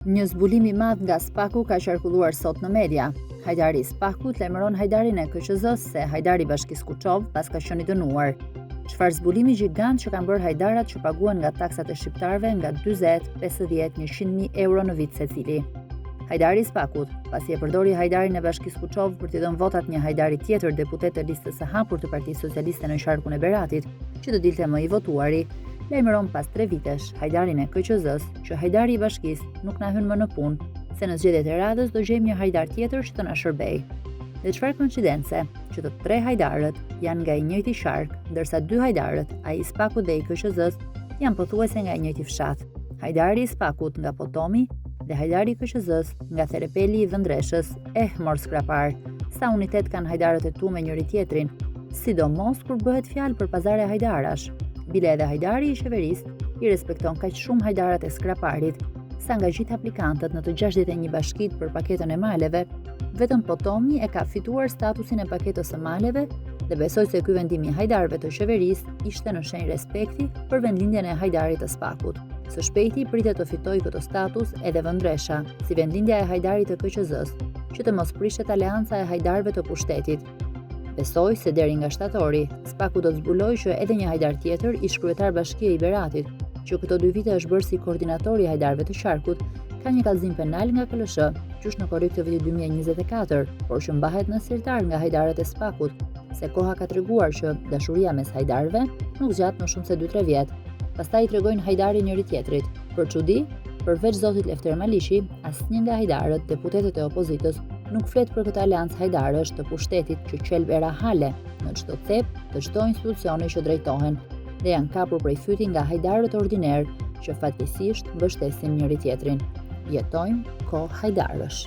Një zbulim i madh nga SPAK-u ka qarkulluar sot në media. Hajdari i SPAK-ut lajmëron Hajdarin e KQZ-së se Hajdari i Bashkisë Kuçovë paska qenë i dënuar. Çfarë zbulimi gjigant që kanë bërë hajdarat që paguhen nga taksat e shqiptarëve nga 40, 50, 100 mijë euro në vit secili. Hajdari i SPAK-ut, pasi e përdori Hajdarin e Bashkisë Kuçovë për t'i dhënë votat një hajdari tjetër deputet të listës së hapur të Partisë Socialiste në qarkun e Beratit, që të dilte më i votuari, lajmëron pas 3 vitesh Hajdarin e KQZ-së që hajdari i bashkisë nuk na hyn më në punë, se në zgjedhjet e radhës do gjejmë një hajdar tjetër që të na shërbejë. Dhe çfarë koincidence, që të tre hajdarët janë nga i njëjti qark, ndërsa dy hajdarët, ai i SPAK-ut dhe i KQZ-së, janë pothuajse nga i njëjti fshat. Hajdari i SPAK-ut nga Potomi dhe hajdari i KQZ-së nga Therepeli i Vëndreshës, eh mor Skrapar, sa unitet kanë hajdarët e tu me njëri-tjetrin, sidomos kur bëhet fjalë për pazare hajdarash. Bile edhe hajdari i qeverisë i respekton kaq shumë hajdarat e Skraparit, sa nga gjithë aplikantët në të 61 bashkitë për paketën e maleve, vetëm Potomi e ka fituar statusin e paketës së maleve dhe besoj se ky vendim i hajdarëve të qeverisë ishte në shenjë respekti për vendlindjen e hajdarit të SPAK-ut. Së shpejti pritet të fitojë këtë status edhe Vëndresha, si vendlindja e hajdarit të KQZ-së, që të mos prishet aleanca e hajdarëve të pushtetit. Besoj se deri nga shtatori, SPAK-u do të zbulojë që edhe një hajdar tjetër, ish kryetar bashkie i Beratit, që këto dy vite është bërë si koordinator i hajdarëve të qarkut, ka një kallëzim penal nga KLSH, qysh në korrik të vitit 2024, por që mbahet në sirtar nga hajdarët e SPAK-ut, se koha ka treguar që dashuria mes hajdarëve nuk zgjat më shumë se 2-3 vjet. Pastaj i tregojnë hajdarin njëri-tjetrit. Për çudi, përveç zotit Lefter Maliqi, asnjë nga hajdarët, deputetët e opozitës, nuk flet për këtë aleancë hajdarësh të pushtetit që qelb era hale në çdo cep të çdo institucioni që drejtohen dhe janë kapur prej fyti nga hajdarët ordinerë që fatkeqësisht mbështesin njëri-tjetrin. Jetojmë kohë hajdarësh.